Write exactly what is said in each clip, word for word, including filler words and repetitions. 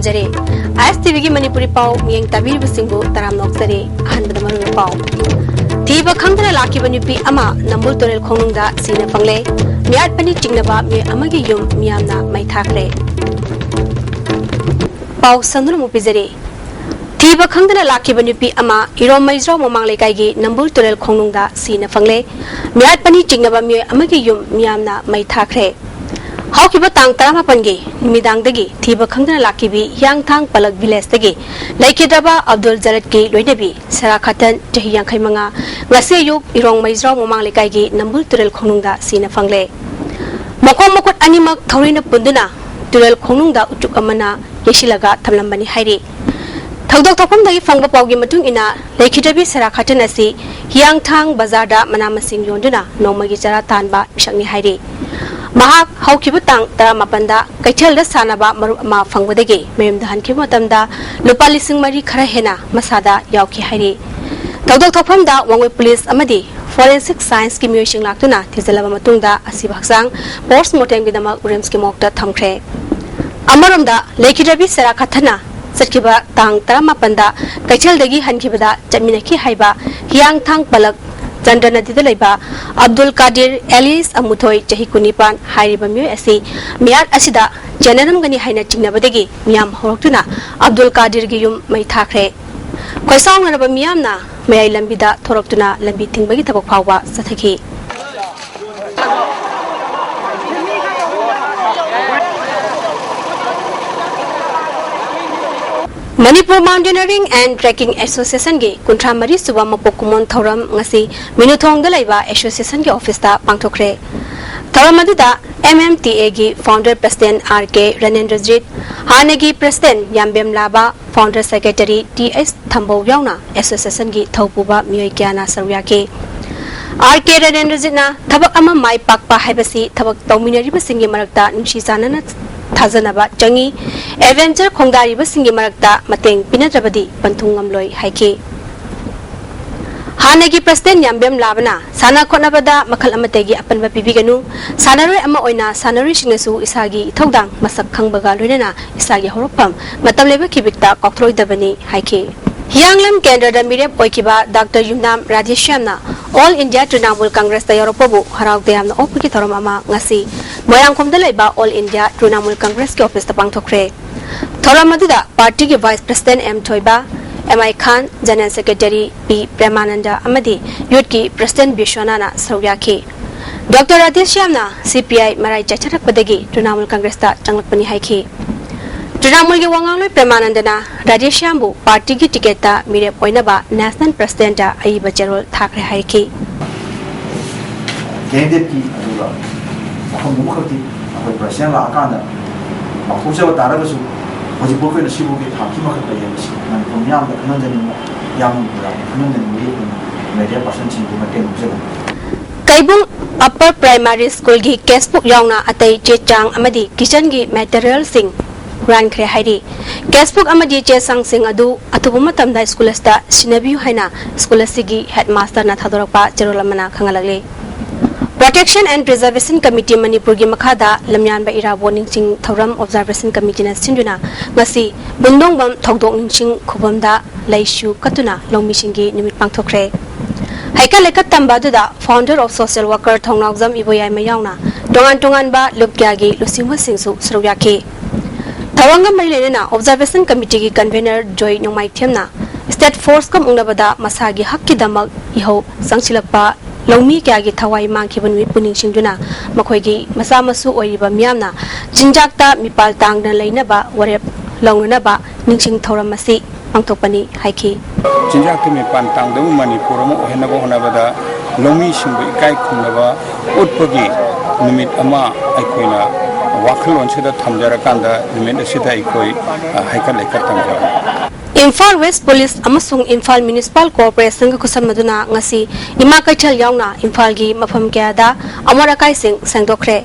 ꯇꯥꯕꯤꯔꯦ꯫ ꯑꯥꯏ ꯑꯦꯁ T ꯚꯤꯒꯤ ꯃꯅꯤꯄꯨꯔꯤ ꯄꯥꯎ ꯃꯤꯠꯌꯦꯡ ꯇꯥꯕꯤꯔꯤꯕꯁꯤꯡꯕꯨ ꯇꯔꯥꯝꯅ ꯑꯣꯛꯆꯔꯤ꯫ ꯑꯍꯥꯟꯕꯗ ꯃꯔꯨꯑꯣꯏꯕ ꯄꯥꯎ꯫ ꯊꯤꯕ ꯈꯪꯗꯅ ꯂꯥꯛꯈꯤꯕ ꯅꯨꯄꯤ ꯑꯃ ꯅꯝꯕꯨꯜ ꯇꯨꯔꯦꯜ ꯈꯣꯡꯅꯨꯡꯗ ꯁꯤꯅ ꯐꯪꯂꯦ꯫ ꯃꯤꯍꯥꯠ ꯄꯅꯤ ꯆꯤꯡꯅꯕ ꯃꯤꯑꯣꯏ ꯑꯃꯒꯤ ꯌꯨꯝ ꯃꯤꯌꯥꯝꯅ ꯃꯩ ꯊꯥꯈ꯭ꯔꯦ꯫ ꯄꯥꯎ ꯁꯟꯗꯣꯛꯅ ꯑꯃꯨꯛ ꯄꯤꯖꯔꯤ꯫ ꯊꯤꯕ ꯈꯪꯗꯅ ꯂꯥꯛꯈꯤꯕ ꯅꯨꯄꯤ ꯑꯃ ꯏꯔꯣꯝ ꯃꯩꯖ꯭ꯔꯥꯎ ꯃꯃꯥꯡ ꯂꯩꯀꯥꯏꯒꯤ ꯅꯝꯕꯨꯜ ꯇꯨꯔꯦꯜ ꯈꯣꯡꯅꯨꯡꯗ ꯁꯤꯅ ꯐꯪꯂꯦ꯫ ꯃꯤꯍꯥꯠ ꯄꯅꯤ ꯆꯤꯡꯅꯕ ꯃꯤꯑꯣꯏ ꯑꯃꯒꯤ ꯌꯨꯝ ꯃꯤꯌꯥꯝꯅ ꯃꯩ ꯊꯥꯈ꯭ꯔꯦ꯫ ꯍꯧꯈꯤꯕ ꯇꯥꯡ ꯇꯔꯥꯃꯥꯄꯟꯒꯤ ꯅꯨꯃꯤꯗꯥꯡꯗꯒꯤ ꯊꯤꯕ ꯈꯪꯗꯅ ꯂꯥꯛꯈꯤꯕꯤ ꯍꯤꯌꯥꯡꯊꯥꯡ ꯄꯂꯛ ꯚꯤꯂꯦꯖꯇꯒꯤ ꯂꯩꯈꯤꯗ꯭ꯔꯕ ꯑꯕꯗꯨꯜ ꯖꯔꯠꯀꯤ ꯂꯣꯏꯅꯕꯤ ꯁꯔꯥ ꯈꯥꯇꯟ, ꯆꯍꯤ ꯌꯥꯡꯈꯩ ꯃꯉꯥ, ꯉꯁꯤ ꯑꯌꯨꯛ ꯏꯔꯣꯡ ꯃꯩꯖ꯭ꯔꯥꯎ ꯃꯃꯥꯡ ꯂꯩꯀꯥꯏꯒꯤ ꯅꯝꯕꯨꯜ ꯇꯨꯔꯦꯜ ꯈꯣꯡꯅꯨꯡꯗ ꯁꯤꯅ ꯐꯪꯂꯦ꯫ ꯃꯈꯣꯡ ꯃꯈꯨꯠ ꯑꯅꯤꯃꯛ ꯊꯧꯔꯤꯅ ꯄꯨꯟꯗꯨꯅ ꯇꯨꯔꯦꯜ ꯈꯣꯡꯅꯨꯡꯗ ꯎꯆꯨꯛ ꯑꯃꯅ ꯌꯩꯁꯤꯜꯂꯒ ꯊꯝꯂꯝꯕꯅꯤ ꯍꯥꯏꯔꯤ꯫ ꯊꯧꯗꯣꯛ ꯊꯣꯛꯐꯝꯗꯒꯤ ꯐꯪꯕ ꯄꯥꯎꯒꯤ ꯃꯇꯨꯡ ꯏꯟꯅ, ꯂꯩꯈꯤꯗ꯭ꯔꯕꯤ ꯁꯔꯥ ꯈꯥꯇꯟ ꯑꯁꯤ ꯍꯤꯌꯥꯡꯊꯥꯡ ꯕꯖꯥꯔꯗ ꯃꯅꯥ ꯃꯁꯤꯡ ꯌꯣꯟꯗꯨꯅ ꯅꯣꯡꯃꯒꯤ ꯆꯔꯥ ꯇꯥꯟꯕ ꯃꯤꯁꯛꯅꯤ ꯍꯥꯏꯔꯤ꯫ ꯃꯍꯥꯛ ꯍꯧꯈꯤꯕ ꯇꯥꯡ ꯇꯔꯥꯃꯥꯄꯟꯗ ꯀꯩꯊꯦꯜꯗ ꯁꯥꯟꯅꯕ ꯃꯔꯨꯞ ꯑꯃ ꯐꯪꯕꯗꯒꯤ ꯃꯌꯨꯝꯗ ꯍꯟꯈꯤꯕ ꯃꯇꯝꯗ ꯂꯨꯄꯥ ꯂꯤꯁꯤꯡ ꯃꯔꯤ ꯈꯔ ꯍꯦꯟꯅ ꯃꯁꯥꯗ ꯌꯥꯎꯈꯤ ꯍꯥꯏꯔꯤ꯫ ꯊꯧꯗꯣꯛ ꯊꯣꯛꯐꯝꯗ ꯋꯥꯡꯉꯨ ꯄꯨꯂꯤꯁ ꯑꯃꯗꯤ ꯐꯣꯔꯦꯟꯁꯤꯛ ꯁꯥꯏꯟꯁꯀꯤ ꯃꯤꯑꯣꯏꯁꯤꯡ ꯂꯥꯛꯇꯨꯅ ꯊꯤꯖꯤꯜꯂꯕ ꯃꯇꯨꯡꯗ ꯑꯁꯤꯕ ꯍꯛꯆꯥꯡ ꯄꯣꯁꯃꯣꯔꯇꯦꯝꯒꯤꯗꯃꯛ ꯔꯤꯝꯁꯀꯤ ꯃꯣꯔꯒꯇ ꯊꯝꯈ꯭ꯔꯦ꯫ ꯑꯃꯔꯣꯝꯗ, ꯂꯩꯈꯤꯗ꯭ꯔꯕꯤ ꯁꯔꯥ ꯈꯥꯇꯟꯅ ꯆꯠꯈꯤꯕ ꯇꯥꯡ ꯇꯔꯥꯃꯥꯄꯟꯗ ꯀꯩꯊꯦꯜꯗꯒꯤ ꯍꯟꯈꯤꯕꯗ ꯆꯠꯃꯤꯟꯅꯈꯤ ꯍꯥꯏꯕ ꯍꯤꯌꯥꯡꯊꯥꯡ ꯄꯂꯛ ꯆꯟꯗ꯭ꯔ ꯅꯗꯤꯗ ꯂꯩꯕ ꯑꯕꯗꯨꯜ ꯀꯥꯗꯤꯔ ꯑꯦꯂꯤꯌꯁ ꯑꯃꯨꯊꯣꯏ, ꯆꯍꯤ ꯀꯨꯟꯅꯤꯄꯥꯟ ꯍꯥꯏꯔꯤꯕ ꯃꯤꯑꯣꯏ ꯑꯁꯤ ꯃꯤꯍꯥꯠ ꯑꯁꯤꯗ ꯆꯦꯟꯅꯔꯝꯒꯅꯤ ꯍꯥꯏꯅ ꯆꯤꯡꯅꯕꯗꯒꯤ ꯃꯤꯌꯥꯝ ꯍꯧꯔꯛꯇꯨꯅ ꯑꯕꯗꯨꯜ ꯀꯥꯗꯤꯔꯒꯤ ꯌꯨꯝ ꯃꯩ ꯊꯥꯈ꯭ꯔꯦ꯫ ꯈꯣꯏꯁꯥꯎꯅꯔꯕ ꯃꯤꯌꯥꯝꯅ ꯃꯌꯥꯏ ꯂꯝꯕꯤꯗ ꯊꯣꯔꯛꯇꯨꯅ ꯂꯝꯕꯤ ꯊꯤꯡꯕꯒꯤ ꯊꯕꯛ ꯐꯥꯎꯕ ꯆꯠꯊꯈꯤ꯫ ꯃꯅꯤꯄꯨꯔ ꯃꯥꯎꯟꯇꯦꯅꯔꯤꯡ ꯑꯦꯟ ꯇ꯭ꯔꯦꯀꯤꯡ ꯑꯦꯁꯣꯁꯤꯌꯦꯁꯟꯒꯤ ꯀꯨꯟꯊ꯭ꯔꯥ ꯃꯔꯤ ꯁꯨꯕ ꯃꯄꯣꯛ ꯀꯨꯝꯑꯣꯟ ꯊꯧꯔꯝ ꯉꯁꯤ ꯃꯤꯅꯨꯊꯣꯡꯗ ꯂꯩꯕ ꯑꯦꯁꯣꯁꯤꯌꯦꯁꯟꯒꯤ ꯑꯣꯐꯤꯁꯇ ꯄꯥꯡꯊꯣꯛꯈ꯭ꯔꯦ꯫ ꯊꯧꯔꯝ ꯑꯗꯨꯗ ꯑꯦꯝ ꯑꯦꯝ ꯇꯤ ꯑꯦꯒꯤ founder president R K Ranendrajit, ꯍꯥꯟꯅꯒꯤ president Yambem Laba, founder secretary T H Thambou ꯌꯥꯎꯅ ꯑꯦꯁꯣꯁꯤꯌꯦꯁꯟꯒꯤ ꯊꯧꯄꯨꯕ ꯃꯤꯑꯣꯏ ꯀꯌꯥꯅ ꯁꯔꯨꯛ ꯌꯥꯈꯤ꯫ ꯑꯥꯔ ꯀꯦ ꯔꯅꯦꯟꯗ꯭ꯔꯖꯤꯠꯅ ꯊꯕꯛ ꯑꯃ ꯃꯥꯏ ꯄꯥꯛꯄ ꯍꯥꯏꯕꯁꯤ ꯊꯕꯛ ꯇꯧꯃꯤꯟꯅꯔꯤꯕꯁꯤꯡꯒꯤ ꯃꯔꯛꯇ ꯅꯨꯡꯁꯤ ꯆꯥꯟꯅꯅ ꯊꯥꯖꯅꯕ ꯆꯪꯏ꯫ ꯑꯦꯗꯚꯦꯟꯆꯔ ꯈꯣꯡꯗꯥꯔꯤꯕꯁꯤꯡꯒꯤ ꯃꯔꯛꯇ ꯃꯇꯦꯡ ꯄꯤꯅꯗ꯭ꯔꯕꯗꯤ ꯄꯟꯊꯨꯡ ꯉꯝꯂꯣꯏ ꯍꯥꯏꯈꯤ꯫ ꯍꯥꯟꯅꯒꯤ ꯄ꯭ꯔꯁꯤꯗꯦꯟ ꯌꯥꯝꯕꯦꯝ ꯂꯥꯕꯅ ꯁꯥꯟꯅ ꯈꯣꯠꯅꯕꯗ ꯃꯈꯜ ꯑꯃꯠꯇꯒꯤ ꯑꯄꯟꯕ ꯄꯤꯕꯤꯒꯅꯨ, ꯁꯥꯟꯅꯔꯣꯏ ꯑꯃ ꯑꯣꯏꯅ ꯁꯥꯟꯅꯔꯣꯏꯁꯤꯡꯅꯁꯨ ꯏꯁꯥꯒꯤ ꯏꯊꯧꯗꯥꯡ ꯃꯁꯛ ꯈꯪꯕꯒ ꯂꯣꯏꯅꯅ ꯏꯁꯥꯒꯤ ꯍꯧꯔꯛꯐꯝ ꯃꯇꯝ ꯂꯩꯕ ꯈꯤꯕꯤꯛꯇ ꯀꯥꯎꯊꯣꯛꯂꯣꯏꯗꯕꯅꯤ ꯍꯥꯏꯈꯤ꯫ ꯍꯤꯌꯥꯡꯂꯝ ꯀꯦꯟꯗ꯭ꯔꯗ ꯃꯤꯔꯦꯞ ꯑꯣꯏꯈꯤꯕ ꯗꯥꯛꯇꯔ ꯌꯨꯝꯅꯥꯝ ꯔꯥꯙꯦꯁ꯭ꯌꯥꯝꯅ ꯑꯣꯜ ꯏꯟꯗꯤꯌꯥ ꯇ꯭ꯔꯤꯅꯥꯃꯨꯜ ꯀꯪꯒ꯭ꯔꯦꯁꯇ ꯌꯥꯎꯔꯛꯄꯕꯨ ꯍꯔꯥꯎ ꯇꯌꯥꯝꯅ ꯑꯣꯛꯄꯒꯤ ꯊꯧꯔꯝ ꯑꯃ ꯉꯁꯤ ꯃꯣꯏꯔꯥꯡꯈꯣꯝꯗ ꯂꯩꯕ ꯑꯣꯜ ꯏꯟꯗꯤꯌꯥ ꯇ꯭ꯔꯤꯅꯥꯃꯨꯜ ꯀꯪꯒ꯭ꯔꯦꯁꯀꯤ ꯑꯣꯐꯤꯁꯇ ꯄꯥꯡꯊꯣꯛꯈ꯭ꯔꯦ꯫ ꯊꯧꯔꯝ ꯑꯗꯨꯗ ꯄꯥꯔꯇꯤꯒꯤ ꯚꯥꯏꯁ ꯄ꯭ꯔꯁꯤꯗꯦꯟ ꯑꯦꯝ ꯊꯣꯏꯕ, ꯑꯦꯝ ꯑꯥꯏ ꯈꯥꯟ, ꯖꯦꯅꯔꯦꯜ ꯁꯦꯀ꯭ꯔꯦꯇꯔꯤ ꯄꯤ ꯄ꯭ꯔꯦꯃꯥꯅꯟꯗ ꯑꯃꯗꯤ ꯌꯨꯠꯀꯤ ꯄ꯭ꯔꯁꯤꯗꯦꯟ ꯕꯤꯁ꯭ꯋꯅꯥꯅ ꯁꯔꯨꯛ ꯌꯥꯈꯤ꯫ ꯗꯥꯛꯇꯔ ꯔꯥꯙꯦꯁ꯭ꯌꯥꯝꯅ ꯁꯤ ꯄꯤ ꯑꯥꯏ ꯃꯔꯥꯏ ꯆꯠꯊꯔꯛꯄꯗꯒꯤ ꯇ꯭ꯔꯤꯅꯥꯃꯨꯜ ꯀꯪꯒ꯭ꯔꯦꯁꯇ ꯆꯪꯂꯛꯄꯅꯤ ꯍꯥꯏꯈꯤ꯫ ꯇ꯭ꯔꯤꯅꯥꯃꯨꯜꯒꯤ ꯋꯥ ꯉꯥꯡꯂꯣꯏ ꯄ꯭ꯔꯦꯃꯥꯅꯟꯗꯅ ꯔꯥꯙꯦꯁ꯭ꯌꯥꯝꯕꯨ ꯄꯥꯔꯇꯤꯒꯤ ꯇꯤꯀꯦꯠꯇ ꯃꯤꯔꯦꯞ ꯑꯣꯏꯅꯕ ꯅꯦꯁꯅꯦꯜ ꯄ꯭ꯔꯁꯤꯗꯦꯟꯠꯇ ꯑꯏꯕ ꯆꯦꯔꯣꯜ ꯊꯥꯈ꯭ꯔꯦ ꯍꯥꯏꯈꯤ꯫ ꯀꯦꯟꯗꯤꯗꯦꯠꯀꯤ ꯑꯗꯨꯒ ꯃꯐꯝ ꯄꯨꯝꯕꯈꯛꯇꯤ ꯑꯩꯈꯣꯏ ꯄ꯭ꯔꯁꯤꯗꯦꯟ ꯂꯥꯛꯑꯀꯥꯟꯗ ꯂꯥꯎꯊꯣꯛꯆꯕ ꯇꯥꯔꯒꯁꯨ ꯍꯧꯖꯤꯛꯐꯥꯎꯒꯤ ꯑꯣꯏꯅ ꯁꯤꯐꯥꯎꯒꯤ ꯊꯥꯛꯁꯤ ꯃꯈꯛ ꯂꯩꯌꯦ꯫ ꯃꯁꯤ ꯃꯅꯤꯄꯨꯔ ꯃꯤꯌꯥꯝꯗ ꯈꯪꯍꯟꯖꯅꯤꯡꯕ, ꯏꯌꯥꯝꯕ ꯃꯌꯥꯝꯗ ꯈꯪꯍꯟꯖꯅꯤꯡꯕꯒꯤ ꯑꯩꯈꯣꯏꯅ ꯃꯦꯗꯤꯌꯥ ꯄꯥꯔꯁꯟꯁꯤꯡꯒꯤ ꯃꯇꯦꯡ ꯂꯧꯖꯒꯅꯤ꯫ ꯀꯩꯕꯨꯡ ꯑꯞꯄꯔ ꯄ꯭ꯔꯥꯏꯃꯥꯔꯤ ꯁ꯭ꯀꯨꯜꯒꯤ ꯀꯦꯁꯕꯨꯛ ꯌꯥꯎꯅ ꯑꯇꯩ ꯆꯦ ꯆꯥꯡ ꯑꯃꯗꯤ ꯀꯤꯆꯟꯒꯤ ꯃꯦꯇꯔꯤꯌꯦꯜꯁꯤꯡ ꯍꯨꯔꯥꯟꯈ꯭ꯔꯦ ꯍꯥꯏꯔꯤ꯫ ꯀꯦꯁꯕꯨꯛ ꯑꯃꯗꯤ ꯆꯦ ꯆꯥꯡꯁꯤꯡ ꯑꯗꯨ ꯑꯊꯨꯕ ꯃꯇꯝꯗ ꯁ꯭ꯀꯨꯜ ꯑꯁꯤꯗ ꯁꯤꯟꯅꯕꯤꯌꯨ ꯍꯥꯏꯅ ꯁ꯭ꯀꯨꯜ ꯑꯁꯤꯒꯤ ꯍꯦꯗꯃꯥꯁꯇꯔꯅ ꯊꯥꯗꯣꯔꯛꯄ ꯆꯦꯔꯣꯜ ꯑꯃꯅ ꯈꯪꯍꯜꯂꯛꯂꯤ꯫ Protection and Preservation Committee ꯃꯅꯤꯄꯨꯔꯒꯤ ꯃꯈꯥꯗ ꯂꯝꯌꯥꯟꯕ ꯏꯔꯥꯕꯣꯠ ꯅꯤꯡꯁꯤꯡ ꯊꯧꯔꯝ Observation Committeeꯅ ꯁꯤꯟꯗꯨꯅ ꯉꯁꯤ ꯕꯨꯟꯗꯣꯡꯕꯝ ꯊꯧꯗꯣꯛ ꯅꯤꯡꯁꯤꯡ ꯈꯨꯕꯝꯗ ꯂꯩꯁꯨ ꯀꯠꯇꯨꯅ ꯂꯧꯃꯤꯁꯤꯡꯒꯤ ꯅꯨꯃꯤꯠ ꯄꯥꯡꯊꯣꯛꯈ꯭ꯔꯦ꯫ ꯍꯩꯀꯠ ꯂꯩꯀꯠ ꯇꯝꯕ ꯑꯗꯨꯗ Founder of Social Worker ꯊꯣꯡꯅꯥꯎꯖꯝ ꯏꯕꯣꯌꯥꯏꯃ ꯌꯥꯎꯅ ꯇꯣꯉꯥꯟ ꯇꯣꯉꯥꯟꯕ ꯂꯨꯞ ꯀꯌꯥꯒꯤ ꯂꯨꯆꯤꯡꯕꯁꯤꯡꯁꯨ ꯁꯔꯨꯛ ꯌꯥꯈꯤ꯫ ꯊꯧꯔꯝꯒ ꯃꯔꯤ ꯂꯩꯅꯅ Observation Committeeꯒꯤ Convener ꯖꯣꯏ ꯅꯣꯡꯃꯥꯏꯊꯦꯝꯅ State Forceꯀ ꯃꯨꯛꯅꯕꯗ ꯃꯁꯥꯒꯤ ꯍꯛꯀꯤꯗꯃꯛ ꯏꯍꯧ ꯆꯪꯁꯤꯜꯂꯛꯄ ꯂꯧꯃꯤ ꯀꯌꯥꯒꯤ ꯊꯋꯥꯏ ꯃꯥꯡꯈꯤꯕ ꯅꯨꯃꯤꯠꯄꯨ ꯅꯤꯡꯁꯤꯡꯗꯨꯅ ꯃꯈꯣꯏꯒꯤ ꯃꯆꯥ ꯃꯁꯨ ꯑꯣꯏꯔꯤꯕ ꯃꯤꯌꯥꯝꯅ ꯆꯤꯟꯖꯥꯛꯇ ꯃꯤꯄꯥꯜ ꯇꯥꯡꯗꯅ ꯂꯩꯅꯕ ꯋꯥꯔꯦꯞ ꯂꯧꯅꯅꯕ ꯅꯤꯡꯁꯤꯡ ꯊꯧꯔꯝ ꯑꯁꯤ ꯄꯥꯡꯊꯣꯛꯄꯅꯤ ꯍꯥꯏꯈꯤ꯫ ꯆꯤꯟꯖꯥꯛꯇ ꯃꯤꯄꯥꯟ ꯇꯥꯡꯗꯕ ꯃꯅꯤꯄꯨꯔ ꯑꯃ ꯑꯣꯏꯍꯟꯅꯕ ꯍꯣꯠꯅꯕꯗ ꯂꯧꯃꯤꯁꯤꯡꯕꯨ ꯏꯀꯥꯏ ꯈꯨꯝꯅꯕ ꯎꯠꯄꯒꯤ ꯅꯨꯃꯤꯠ ꯑꯃ ꯑꯩꯈꯣꯏꯅ ꯋꯥꯈꯜꯂꯣꯟꯁꯤꯗ ꯊꯝꯖꯔꯀꯥꯟꯗ ꯅꯨꯃꯤꯠ ꯑꯁꯤꯗ ꯑꯩꯈꯣꯏ ꯍꯩꯀꯠ ꯂꯩꯀꯠ ꯇꯝꯖꯕꯅꯤ꯫ ꯏꯝꯐꯥꯜ ꯋꯦꯁ ꯄꯨꯂꯤꯁ ꯑꯃꯁꯨꯡ ꯏꯝꯐꯥꯜ ꯃ꯭ꯌꯨꯅꯤꯁꯤꯄꯥꯜ ꯀꯣꯔꯄꯣꯔꯦꯁꯟꯒ ꯈꯨꯠꯁꯝꯅꯗꯨꯅ ꯉꯁꯤ ꯏꯃꯥ ꯀꯩꯊꯦꯜ ꯌꯥꯎꯅ ꯏꯝꯐꯥꯜꯒꯤ ꯃꯐꯝ ꯀꯌꯥꯗ ꯑꯃꯣꯠ ꯑꯀꯥꯏꯁꯤꯡ ꯁꯦꯡꯗꯣꯛꯈ꯭ꯔꯦ꯫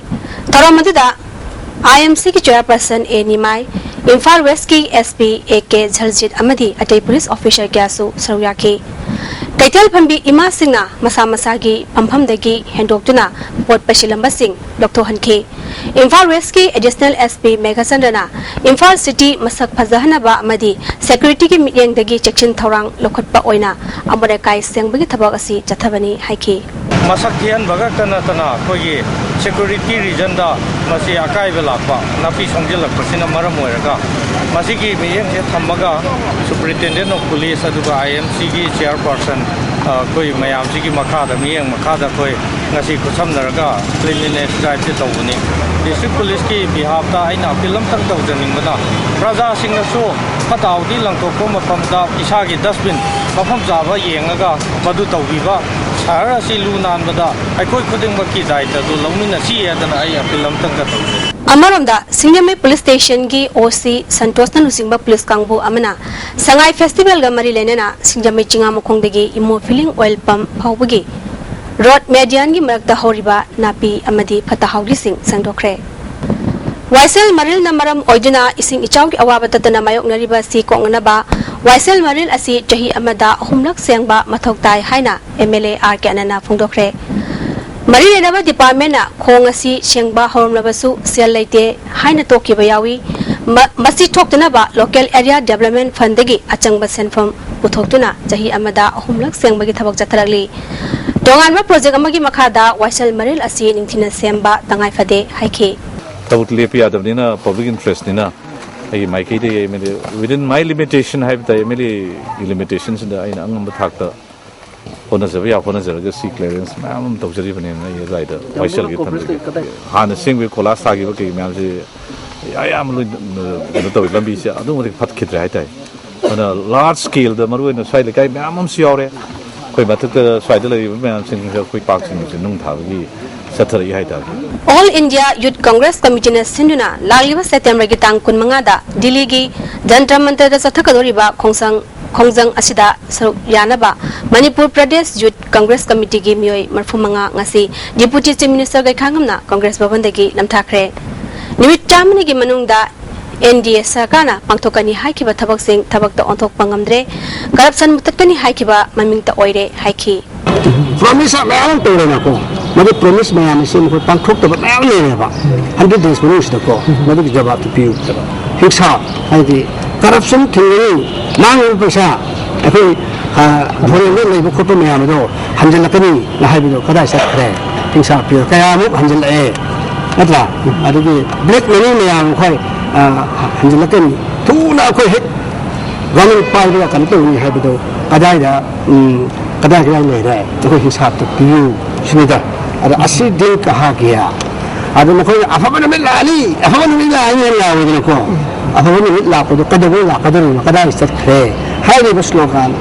ꯊꯧꯔꯝ ꯑꯗꯨꯗ ꯑꯥꯏ ꯑꯦꯝ ꯁꯤꯒꯤ ꯆꯦꯌꯔꯄꯔꯁꯟ ꯑꯦ ꯅꯤꯃꯥꯏ, ꯏꯝꯐꯥꯜ ꯋꯦꯁꯀꯤ ꯑꯦꯁ ꯄꯤ ꯑꯦ ꯀꯦ ꯖꯜꯖꯤꯠ ꯑꯃꯗꯤ ꯑꯇꯩ ꯄꯨꯂꯤꯁ ꯑꯣꯐꯤꯁꯔ ꯀꯌꯥꯁꯨ ꯁꯔꯨꯛ ꯌꯥꯈꯤ꯫ ꯀꯩꯊꯦꯜ ꯐꯝꯕꯤ ꯏꯃꯥꯁꯤꯡꯅ ꯃꯁꯥ ꯃꯁꯥꯒꯤ ꯐꯝꯐꯝꯗꯒꯤ ꯍꯦꯟꯗꯣꯛꯇꯨꯅ ꯄꯣꯠ ꯄꯩꯁꯤꯜꯂꯝꯕꯁꯤꯡ ꯂꯧꯊꯣꯛꯍꯟꯈꯤ꯫ ꯏꯝꯐꯥꯜ ꯋꯦꯁꯀꯤ ꯑꯦꯗꯤꯁꯅꯦꯜ ꯑꯦꯁ ꯄꯤ ꯃꯦꯘꯆꯟꯗ꯭ꯔꯅ ꯏꯝꯐꯥꯜ ꯁꯤꯇꯤ ꯃꯁꯛ ꯐꯖꯍꯟꯅꯕ ꯑꯃꯗꯤ ꯁꯦꯀ꯭ꯌꯨꯔꯤꯇꯤꯒꯤ ꯃꯤꯠꯌꯦꯡꯗꯒꯤ ꯆꯦꯛꯁꯤꯟ ꯊꯧꯔꯥꯡ ꯂꯧꯈꯠꯄ ꯑꯣꯏꯅ ꯑꯃꯣꯠ ꯑꯀꯥꯏ ꯁꯦꯡꯕꯒꯤ ꯊꯕꯛ ꯑꯁꯤ ꯆꯠꯊꯕꯅꯤ ꯍꯥꯏꯈꯤ꯫ ꯃꯁꯛ ꯊꯤꯍꯟꯕ ꯈꯛꯇ ꯅꯠꯇꯅ ꯑꯩꯈꯣꯏꯒꯤ ꯁꯦꯀ꯭ꯌꯨꯔꯤꯇꯤ ꯔꯤꯖꯟꯗ ꯃꯁꯤ ꯑꯀꯥꯏꯕ ꯂꯥꯛꯄ, ꯅꯥꯄꯤ ꯁꯣꯡꯖꯤꯜꯂꯛꯄꯁꯤꯅ ꯃꯔꯝ ꯑꯣꯏꯔꯒ ꯃꯁꯤꯒꯤ ꯃꯤꯠꯌꯦꯡꯁꯦ ꯊꯝꯃꯒ Superintendent of Police ꯑꯗꯨꯒ I M Cꯒꯤ chairperson, ꯑ, ꯑꯩꯈꯣꯏ ꯃꯌꯥꯝꯁꯤꯒꯤ ꯃꯈꯥꯗ, ꯃꯤꯠꯌꯦꯡ ꯃꯈꯥꯗ ꯑꯩꯈꯣꯏ ꯉꯁꯤ ꯈꯨꯠꯁꯝꯅꯔꯒ cleanliness driveꯁꯦ ꯇꯧꯕꯅꯤ꯫ District Policeꯀꯤ behalfꯇ ꯑꯩꯅ appeal ꯑꯝꯇꯪ ꯇꯧꯖꯅꯤꯡꯕꯅ, ꯄ꯭ꯔꯖꯥꯁꯤꯡꯅꯁꯨ ꯐꯠꯇ ꯍꯥꯎꯗꯤ ꯂꯪꯊꯣꯛꯄ ꯃꯐꯝꯗ ꯏꯁꯥꯒꯤ dustbin ꯃꯐꯝ ꯆꯥꯕ ꯌꯦꯡꯉꯒ ꯃꯗꯨ ꯇꯧꯕꯤꯕ, ꯁꯍꯔ ꯑꯁꯤ ꯂꯨ ꯅꯥꯟꯕꯗ ꯑꯩꯈꯣꯏ ꯈꯨꯗꯤꯡꯃꯛꯀꯤ ꯗꯥꯏꯇꯗꯨ ꯂꯧꯃꯤꯟꯅꯁꯤ ꯍꯥꯏꯗꯅ ꯑꯩ appeal ꯑꯝꯇꯪꯒ ꯇꯧꯖꯩ꯫ ꯑꯃꯔꯣꯝꯗ ꯁꯤꯡꯖꯃꯩ ꯄꯨꯂꯤꯁ ꯁ꯭ꯇꯦꯁꯟꯒꯤ ꯑꯣ ꯁꯤ ꯁꯟꯇꯣꯁꯅ ꯂꯨꯆꯤꯡꯕ ꯄꯨꯂꯤꯁ ꯀꯥꯡꯕꯨ ꯑꯃꯅ ꯁꯉꯥꯏ ꯐꯦꯁꯇꯤꯚꯦꯜꯒ ꯃꯔꯤ ꯂꯩꯅꯅ ꯁꯤꯡꯖꯃꯩ ꯆꯤꯉꯥꯃꯈꯣꯡꯗꯒꯤ ꯏꯃꯣ ꯐꯤꯂꯤꯡ ꯑꯣꯏꯜ ꯄꯝ ꯐꯥꯎꯕꯒꯤ ꯔꯣꯗ ꯃꯦꯗꯤꯌꯟꯒꯤ ꯃꯔꯛꯇ ꯍꯧꯔꯤꯕ ꯅꯥꯄꯤ ꯑꯃꯗꯤ ꯐꯠꯇ ꯍꯥꯎꯗꯤꯁꯤꯡ ꯁꯦꯡꯗꯣꯛꯈ꯭ꯔꯦ꯫ ꯋꯥꯏꯁꯦꯜ ꯃꯔꯤꯜꯅ ꯃꯔꯝ ꯑꯣꯏꯗꯨꯅ ꯏꯁꯤꯡ ꯏꯆꯥꯎꯒꯤ ꯑꯋꯥꯕ ꯇꯠꯇꯅ ꯃꯥꯌꯣꯛꯅꯔꯤꯕ ꯑꯁꯤ ꯀꯣꯛꯅꯅꯕ ꯋꯥꯏꯁꯦꯜ ꯃꯔꯤꯜ ꯑꯁꯤ ꯆꯍꯤ ꯑꯃꯗ ꯑꯍꯨꯝꯂꯛ ꯁꯦꯡꯕ ꯃꯊꯧ ꯇꯥꯏ ꯍꯥꯏꯅ ꯑꯦꯝ ꯑꯦꯜ ꯑꯦ ꯑꯥꯔ ꯀꯦ ꯑꯅꯟꯅ ꯐꯣꯡꯗꯣꯛꯈ꯭ꯔꯦ꯫ ꯃꯔꯤ ꯂꯩꯅꯕ ꯗꯤꯄꯥꯔꯠꯃꯦꯟꯅ ꯈꯣꯡ ꯑꯁꯤ ꯁꯦꯡꯕ ꯍꯧꯔꯝꯂꯕꯁꯨ ꯁꯦꯜ ꯂꯩꯇꯦ ꯍꯥꯏꯅ ꯇꯣꯛꯈꯤꯕ ꯌꯥꯎꯏ꯫ ꯃ-, ꯃꯁꯤ ꯊꯣꯛꯇꯅꯕ ꯂꯣꯀꯦꯜ ꯑꯦꯔꯤꯌꯥ ꯗꯦꯕꯂꯞꯃꯦꯟ ꯐꯟꯗꯒꯤ ꯑꯆꯪꯕ ꯁꯦꯟꯐꯝ ꯄꯨꯊꯣꯛꯇꯨꯅ ꯆꯍꯤ ꯑꯃꯗ ꯑꯍꯨꯝꯂꯛ ꯁꯦꯡꯕꯒꯤ ꯊꯕꯛ ꯆꯠꯊꯔꯛꯂꯤ꯫ ꯇꯣꯉꯥꯟꯕ ꯄ꯭ꯔꯣꯖꯦꯛ ꯑꯃꯒꯤ ꯃꯈꯥꯗ ꯋꯥꯏꯁꯦꯜ ꯃꯔꯤꯜ ꯑꯁꯤ ꯅꯤꯡꯊꯤꯅ ꯁꯦꯝꯕ ꯇꯉꯥꯏ ꯐꯗꯦ ꯍꯥꯏꯈꯤ꯫ ꯊꯕꯛ ꯂꯦꯞꯄ ꯌꯥꯗꯕꯅꯤꯅ, ꯄꯕ꯭ꯂꯤꯛ ꯏꯟꯇꯔꯦꯁꯅꯤꯅ ꯑꯩꯒꯤ ꯃꯥꯏꯀꯩꯗꯒꯤ M L A, within my limitation ꯍꯥꯏꯕ ꯇꯥꯏ, ꯑꯦꯝ ꯑꯦꯜ ꯑꯦꯒꯤ ꯂꯤꯃꯤꯇꯦꯁꯟꯁꯤꯗ ꯑꯩꯅ ꯑꯉꯝꯕ ꯊꯥꯛꯇ ꯍꯣꯠꯅꯖꯕ ꯌꯥ ꯍꯣꯠꯅꯖꯔꯒ ꯁꯤ ꯀ꯭ꯂꯤꯌꯥꯔꯦꯟꯁ ꯃꯌꯥꯝ ꯑꯃ ꯇꯧꯖꯔꯤꯕꯅꯦꯅ ꯑꯩ ꯑꯗꯨꯋꯥꯏꯗ ꯋꯥꯏꯁꯦꯜꯒꯤ ꯊꯝꯖꯒꯦ꯫ ꯍꯥꯟꯅ ꯁꯦꯡꯕꯒꯤ ꯀꯣꯂꯥꯁ ꯊꯥꯈꯤꯕ ꯀꯩ ꯃꯌꯥꯝꯁꯦ ꯑꯌꯥꯝꯕ ꯂꯣꯏ, ꯀꯩꯅꯣ ꯇꯧꯋꯤ, ꯂꯝꯕꯤꯁꯦ ꯑꯗꯨꯛꯀꯤ ꯃꯇꯤꯛ ꯐꯠꯈꯤꯗ꯭ꯔꯦ ꯍꯥꯏꯇꯥꯔꯦ꯫ ꯑꯗꯨꯅ ꯂꯥꯔꯖ ꯁ꯭ꯀꯦꯜꯗ, ꯃꯔꯨꯑꯣꯏꯅ ꯁ꯭ꯋꯥꯏ ꯂꯩꯀꯥꯏ ꯃꯌꯥꯝ ꯑꯃꯁꯨ ꯌꯥꯎꯔꯦ, ꯑꯩꯈꯣꯏ ꯃꯊꯛꯇ ꯁ꯭ꯋꯥꯏꯗ ꯂꯩꯔꯤꯕ ꯃꯌꯥꯝꯁꯤꯡꯁꯤꯗ ꯑꯩꯈꯣꯏ ꯄꯥꯔꯛꯁꯤꯡꯁꯦ ꯅꯨꯡ ꯊꯥꯕꯒꯤ ꯆꯠꯊꯔꯛꯏ ꯍꯥꯏꯇꯥꯔꯦ꯫ ꯑꯣꯜ ꯏꯟꯗꯤꯌꯥ ꯌꯨꯠ ꯀꯪꯒ꯭ꯔꯦꯁ ꯀꯃꯤꯇꯤꯅ ꯁꯤꯟꯗꯨꯅ ꯂꯥꯛꯂꯤꯕ ꯁꯦꯞꯇꯦꯝꯕꯔꯒꯤ ꯇꯥꯡ ꯀꯨꯟꯃꯉꯥꯗ ꯗꯤꯜꯂꯤꯒꯤ ꯖꯟꯇꯔ ꯃꯟꯇꯔꯗ ꯆꯠꯊꯒꯗꯧꯔꯤꯕ ꯈꯣꯡꯁꯪ, ꯈꯣꯡꯖꯪ ꯑꯁꯤꯗ ꯁꯔꯨꯛ ꯌꯥꯅꯕ ꯃꯅꯤꯄꯨꯔ ꯄ꯭ꯔꯗꯦꯁ ꯌꯨꯠ ꯀꯪꯒ꯭ꯔꯦꯁ ꯀꯃꯤꯇꯤꯒꯤ ꯃꯤꯑꯣꯏ ꯃꯔꯤꯐꯨꯃꯉꯥ ꯉꯁꯤ ꯗꯤꯄꯨꯇꯤ ꯆꯤꯐ ꯃꯤꯅꯤꯁꯇꯔ ꯒꯩꯈꯥꯉꯝꯅ ꯀꯪꯒ꯭ꯔꯦꯁ ꯚꯕꯟꯗꯒꯤ ꯅꯝꯊꯥꯈ꯭ꯔꯦ꯫ ꯅꯨꯃꯤꯠ ꯆꯥꯝꯃꯅꯤꯒꯤ ꯃꯅꯨꯡꯗ ꯑꯦꯟ ꯗꯤ ꯑꯦ ꯁꯔꯀꯥꯔꯅ ꯄꯥꯡꯊꯣꯛꯀꯅꯤ ꯍꯥꯏꯈꯤꯕ ꯊꯕꯛꯁꯤꯡ ꯊꯕꯛꯇ ꯑꯣꯟꯊꯣꯛꯄ ꯉꯝꯗ꯭ꯔꯦ, ꯀꯔꯞꯁꯟ ꯃꯨꯊꯠꯀꯅꯤ ꯍꯥꯏꯈꯤꯕ ꯃꯃꯤꯡꯇ ꯑꯣꯏꯔꯦ ꯍꯥꯏꯈꯤ꯫ ꯄ꯭ꯔꯣꯃꯤꯁ ꯃꯌꯥꯝ ꯑꯃ ꯇꯧꯔꯦꯅꯀꯣ, ꯃꯗꯨ ꯄ꯭ꯔꯣꯃꯤꯁ ꯃꯌꯥꯝ ꯑꯁꯤ ꯃꯈꯣꯏ ꯄꯥꯡꯊꯣꯛꯇꯕ ꯃꯌꯥꯝ ꯂꯩꯔꯦꯕ꯫ ꯍꯟꯗ꯭ꯔꯦꯠ ꯗꯦꯖ ꯃꯅꯨꯡꯁꯤꯗꯀꯣ ꯃꯗꯨꯒꯤ ꯖꯋꯥꯕꯇꯨ ꯄꯤꯌꯨ꯫ ꯍꯤꯡꯁꯥ ꯍꯥꯏꯗꯤ ꯀꯔꯞꯁꯟ ꯊꯤꯡꯒꯅꯤ, ꯃꯥꯡꯂꯤꯕ ꯄꯩꯁꯥ ꯑꯩꯈꯣꯏ ꯐꯣꯔꯦꯟꯗ ꯂꯩꯕ ꯈꯣꯠꯄ ꯃꯌꯥꯝ ꯑꯗꯣ ꯍꯟꯖꯤꯜꯂꯛꯀꯅꯤꯅ ꯍꯥꯏꯕꯗꯣ ꯀꯗꯥꯏ ꯆꯠꯈ꯭ꯔꯦ? ꯍꯤꯡꯁꯥ ꯄꯤꯌꯨ ꯀꯌꯥꯃꯨꯛ ꯍꯟꯖꯤꯜꯂꯛꯑꯦ, ꯅꯠꯇ꯭ꯔꯥ? ꯑꯗꯒꯤ ꯕ꯭ꯂꯦꯛ ꯃꯅꯤ ꯃꯌꯥꯝ ꯑꯩꯈꯣꯏ ꯍꯟꯖꯤꯜꯂꯛꯀꯅꯤ, ꯊꯨꯅ ꯑꯩꯈꯣꯏ ꯍꯦꯛ ꯒꯣꯔꯃꯦꯟ ꯄꯥꯏꯕꯒ ꯀꯩꯅꯣ ꯇꯧꯅꯤ ꯍꯥꯏꯕꯗꯣ ꯀꯗꯥꯏꯗ, ꯎꯝ, ꯀꯗꯥꯏ ꯀꯗꯥꯏ ꯂꯩꯔꯦ? ꯑꯩꯈꯣꯏ ꯍꯤꯡꯁꯥꯞꯇ ꯄꯤꯌꯨ ꯁꯤꯅꯤꯗ꯫ ꯑꯗ ꯑꯁꯤ ꯗꯤꯜ ꯀꯍꯥ ꯒꯌꯥ? ꯑꯗ ꯃꯈꯣꯏꯅ "ꯑꯐꯕ ꯅꯨꯃꯤꯠ ꯂꯥꯛꯑꯅꯤ, ꯑꯐꯕ ꯅꯨꯃꯤꯠ ꯂꯥꯛꯑꯅꯤ" ꯍꯥꯏꯅ ꯂꯥꯎꯔꯤꯗꯅꯀꯣ꯫ ꯑꯐꯕ ꯅꯨꯃꯤꯠ ꯂꯥꯛꯄꯗꯣ ꯀꯩꯗꯧꯉꯩ ꯂꯥꯛꯀꯗꯧꯔꯤꯅꯣ, ꯀꯗꯥꯏ ꯆꯠꯈ꯭ꯔꯦ? ꯍꯥꯏꯔꯤꯕ ꯁ꯭ꯂꯣꯒꯥꯟ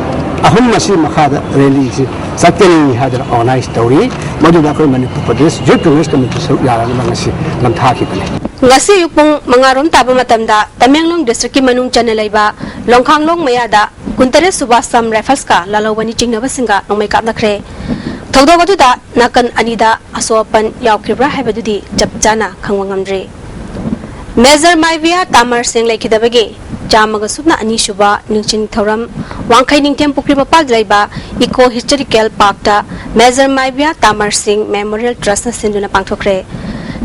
ꯑꯍꯨꯝ ꯑꯁꯤ ꯃꯈꯥꯗ ꯔꯦꯂꯤꯁꯤ ꯆꯠꯀꯅꯤ ꯍꯥꯏꯗꯅ ꯑꯣꯔꯒꯅꯥꯏꯖ ꯇꯧꯔꯤ꯫ ꯃꯗꯨꯗ ꯑꯩꯈꯣꯏ ꯃꯅꯤꯄꯨꯔ ꯄ꯭ꯔꯗꯦꯁ ꯌꯨꯠ ꯀꯪꯒ꯭ꯔꯦꯁ ꯀꯃꯤꯇꯤ ꯁꯔꯨꯛ ꯌꯥꯔꯒꯅ ꯉꯁꯤ ꯅꯝꯊꯥꯈꯤꯕꯅꯤ꯫ ꯉꯁꯤ ꯑꯌꯨꯛ ꯄꯨꯡ ꯃꯉꯥ ꯔꯣꯝ ꯇꯥꯕ ꯃꯇꯝꯗ ꯇꯃꯦꯡꯂꯣꯡ ꯗꯤꯁꯇ꯭ꯔꯤꯛꯀꯤ ꯃꯅꯨꯡ ꯆꯟꯅ ꯂꯩꯕ ꯂꯣꯡꯈꯥꯡꯂꯣꯡ ꯃꯌꯥꯗ ꯀꯨꯟꯇꯔꯦꯠ ꯁꯨꯕ ꯑꯁꯥꯝ ꯔꯥꯏꯐꯜꯁꯀ ꯂꯥꯜꯍꯧꯕꯅꯤ ꯆꯤꯡꯅꯕꯁꯤꯡꯒ ꯅꯣꯡꯃꯩ ꯀꯥꯞꯅꯈ꯭ꯔꯦ꯫ ꯊꯧꯗꯣꯛ ꯑꯗꯨꯗ ꯅꯥꯀꯟ ꯑꯅꯤꯗ ꯑꯁꯣꯛ ꯑꯄꯟ ꯌꯥꯎꯈꯤꯕ꯭ꯔꯥ ꯍꯥꯏꯕꯗꯨꯗꯤ ꯆꯞ ꯆꯥꯅ ꯈꯪꯕ ꯉꯝꯗ꯭ꯔꯤ꯫ ꯃꯦꯖꯔ ꯃꯥꯏꯕꯤꯌꯥ ꯇꯥꯃꯔ ꯁꯤꯡ ꯂꯩꯈꯤꯗꯕꯒꯤ ꯆꯥꯝꯃꯒ ꯁꯨꯞꯅ ꯑꯅꯤ ꯁꯨꯕ ꯅꯤꯡꯁꯤꯡ ꯊꯧꯔꯝ ꯋꯥꯡꯈꯩ ꯅꯤꯡꯊꯦꯝ ꯄꯨꯈ꯭ꯔꯤ ꯃꯄꯥꯜꯗ ꯂꯩꯕ ꯏꯀꯣ ꯍꯤꯁꯇꯣꯔꯤꯀꯦꯜ ꯄꯥꯔꯛꯇ ꯃꯦꯖꯔ ꯃꯥꯏꯕꯤꯌꯥ ꯇꯥꯃꯔ ꯁꯤꯡ ꯃꯦꯃꯣꯔꯤꯌꯦꯜ ꯇ꯭ꯔꯁꯅ ꯁꯤꯟꯗꯨꯅ ꯄꯥꯡꯊꯣꯛꯈ꯭ꯔꯦ꯫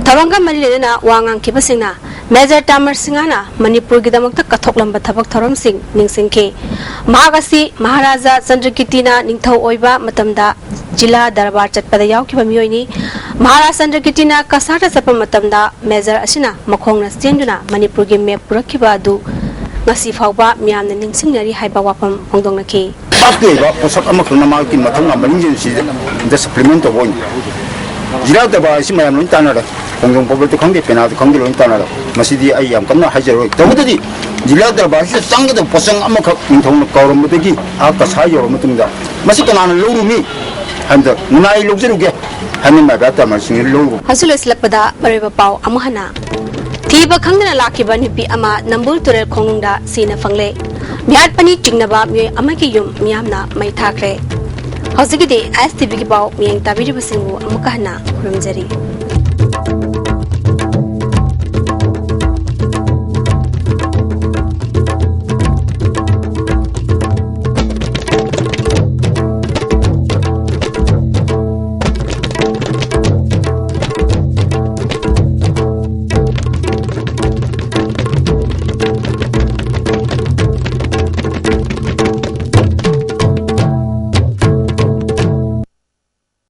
ꯊꯧꯔꯝꯒ ꯃꯔꯤ ꯂꯩꯅꯅ ꯋꯥ ꯉꯥꯡꯈꯤꯕꯁꯤꯡꯅ ꯃꯦꯖꯔ ꯇꯥꯃꯔ ꯁꯤꯡꯍꯅ ꯃꯅꯤꯄꯨꯔꯒꯤꯗꯃꯛꯇ ꯀꯠꯊꯣꯛꯂꯝꯕ ꯊꯕꯛ ꯊꯧꯔꯝꯁꯤꯡ ꯅꯤꯡꯁꯤꯡꯈꯤ꯫ ꯃꯍꯥꯛ ꯑꯁꯤ ꯃꯍꯥꯔꯥꯖꯥ ꯆꯟꯗ꯭ꯔꯀꯤꯔꯇꯤꯅ ꯅꯤꯡꯊꯧ ꯑꯣꯏꯕ ꯃꯇꯝꯗ ꯖꯤꯂꯥ ꯗꯔꯕꯥꯔ ꯆꯠꯄꯗ ꯌꯥꯎꯈꯤꯕ ꯃꯤꯑꯣꯏꯅꯤ꯫ ꯃꯍꯥꯔꯥꯖ ꯆꯟꯗ꯭ꯔꯀꯤꯔꯇꯤꯅ ꯀꯁꯥꯔꯗ ꯆꯠꯄ ꯃꯇꯝꯗ ꯃꯦꯖꯔ ꯑꯁꯤꯅ ꯃꯈꯣꯡꯅ ꯆꯦꯟꯗꯨꯅ ꯃꯅꯤꯄꯨꯔꯒꯤ ꯃꯦꯞ ꯄꯨꯔꯛꯈꯤꯕ ꯑꯗꯨ ꯉꯁꯤ ꯐꯥꯎꯕ ꯃꯤꯌꯥꯝꯅ ꯅꯤꯡꯁꯤꯡꯅꯔꯤ ꯍꯥꯏꯕ ꯋꯥꯐꯝ ꯐꯣꯡꯗꯣꯛꯅꯈꯤ꯫ ꯄꯥꯛꯇ ꯑꯣꯏꯕ ꯄꯣꯠꯁꯛ ꯑꯃꯈꯛꯅ ꯃꯍꯥꯛꯀꯤ ꯃꯊꯧꯅꯥ ꯃꯅꯤꯡꯁꯤꯡꯁꯤꯗ ꯁꯄ꯭ꯂꯤꯃꯦꯟ ꯇꯧꯕ ꯑꯣꯏꯅ ꯖꯤꯂꯥ ꯗꯔꯕꯥꯔ ꯑꯁꯤ ꯃꯌꯥꯝ ꯂꯣꯏ ꯇꯥꯟꯅꯔꯦ꯫ ꯈꯣꯡꯖꯣꯝ ꯄꯕ꯭ꯂꯤꯛꯇ ꯈꯪꯗꯦ, ꯄꯦꯅꯥꯗ ꯈꯪꯗꯦ, ꯂꯣꯏ ꯇꯥꯟꯅꯔꯦ꯫ ꯃꯁꯤꯗꯤ ꯑꯩ ꯌꯥꯝ ꯀꯟꯅ ꯍꯥꯏꯖꯔꯣꯏ꯫ ꯇꯧꯕꯇꯗꯤ ꯖꯤꯂꯥ ꯗꯔꯕꯥꯔꯁꯤꯗ ꯆꯪꯒꯗꯕ ꯄꯣꯠꯆꯪ ꯑꯃꯈꯛ ꯅꯤꯡꯊꯧꯅ ꯀꯧꯔꯝꯕꯗꯒꯤ ꯑꯥ ꯀꯁꯥꯔ ꯌꯧꯔꯕ ꯃꯇꯨꯡꯗ ꯃꯁꯤ ꯀꯅꯥꯅ ꯂꯧꯔꯨꯅꯤ ꯍꯥꯏꯕꯗ ꯉꯥꯏ ꯂꯧꯖꯔꯨꯒꯦ ꯍꯥꯏꯅ ꯃꯥꯏꯕ ꯇꯥꯃꯔꯁꯤꯡꯅ ꯂꯧꯔꯨ꯫ ꯍꯧꯖꯤꯛ ꯂꯣꯏꯁꯤꯜꯂꯛꯄꯗ ꯑꯔꯣꯏꯕ ꯄꯥꯎ ꯑꯃꯨꯛ ꯍꯟꯅ꯫ ꯊꯤꯕ ꯈꯪꯗꯅ ꯂꯥꯛꯈꯤꯕ ꯅꯨꯄꯤ ꯑꯃ ꯅꯝꯕꯨꯜ ꯇꯨꯔꯦꯜ ꯈꯣꯡꯅꯨꯡꯗ ꯁꯤꯅ ꯐꯪꯂꯦ꯫ ꯃꯤꯍꯥꯠꯄꯅꯤ ꯆꯤꯡꯅꯕ ꯃꯤꯑꯣꯏ ꯑꯃꯒꯤ ꯌꯨꯝ ꯃꯤꯌꯥꯝꯅ ꯃꯩ ꯊꯥꯈ꯭ꯔꯦ꯫ ꯍꯧꯖꯤꯛꯀꯤꯗꯤ ꯑꯦꯁ ꯇꯤ ꯚꯤꯒꯤ ꯄꯥꯎ ꯃꯤꯠꯌꯦꯡ ꯇꯥꯕꯤꯔꯤꯕꯁꯤꯡꯕꯨ ꯑꯃꯨꯛꯀ ꯍꯟꯅ ꯈꯨꯔꯨꯝꯖꯔꯤ꯫